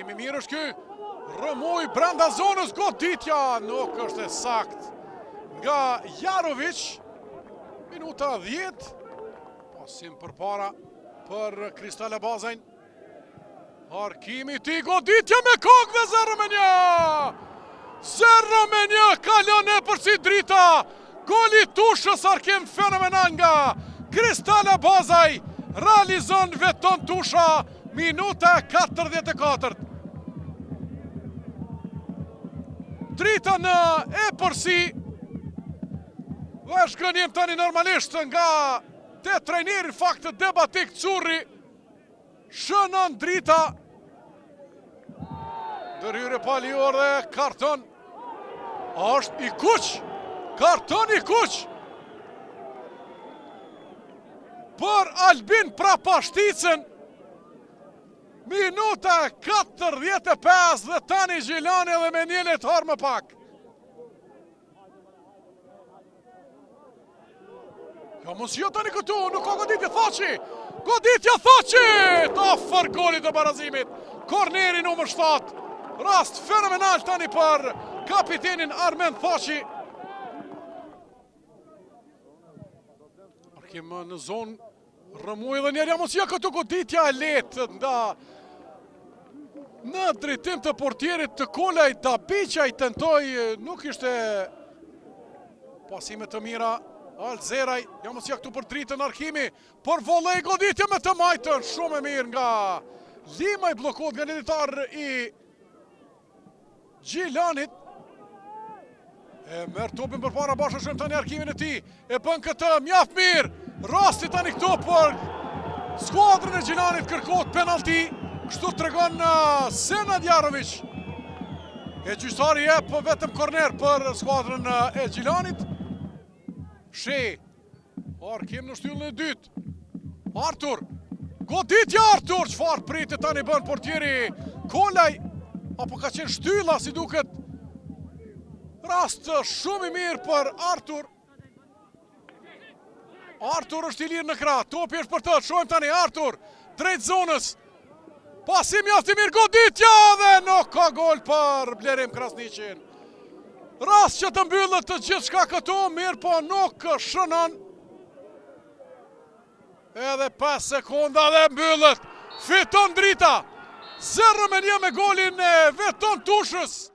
Harkim i mirë është ky. Rrëmujë brenda zonës, goditja nuk është e saktë nga Jarovic. Minuta 10. Pasim përpara për Kristal Abazajn. Harkimi i tij, goditja me kokë dhe 0 me 1! 0 me 1, kalon në epërsi Drita! Goli i Tushës Harkim fenomenal nga Kristal Abazaj, realizon Veton Tusha, minuta 44. Drita në epërsi, dhe zhgënjim tani normalisht nga te trajneri fakt Debatik Curri, Shënon Drita. Ndërhyrje e palejuar dhe karton. është i kuq. Karton i kuq. Për Albin Prapashticën. Minuta 45 dhe tani Gjilani edhe me një lojtar më pak. Ja mos jo tani këtu, nuk ka goditje Thaçi. Goditja Thaçi! Afër golit të barazimit. Korneri numër 7. Rast fenomenal tani për kapitenin Armend Thaçi. Arkim në zonë Rrëmujë dhe njëherë ja mos jo këtu goditja e lehtë nda në drejtim të portierit të Kolaj, Dabiqaj tentoi, nuk ishte pasime të mira, Alzeraj, ja mos jo këtu për Dritën Arkimi, për volej goditje me të majtën, shumë e mirë nga Limaj bllokohet nga një lojtar i Gjilanit E merr topin përpara Basha shohim tani Arkimin e tij E bën këtë mjaft mirë Rasti tani këtu për skuadrën e Gjilanit kërkohet penalti Kështu tregon uh, Senad Jarovic E gjyqtari jep vetëm korner për skuadrën uh, e Gjilanit Shi Arkim në shtyllën e dytë. Artur. Goditja Artur, çfarë pritje tani bën portieri Kolaj. Apo ka qenë shtylla si duket. Rast shumë i mirë për Artur. Artur është i lirë në krah, topi është për të, shohim tani Artur, drejt zonës. Pasim mjaft i mirë goditja dhe nuk ka gol për Blerim Krasniqin. Rast që të mbyllet të gjithçka këtu, mirëpo nuk shënon. Edhe 5 sekonda dhe mbyllet. Fiton Drita. 0 me 1 me golin e Veton Tushës.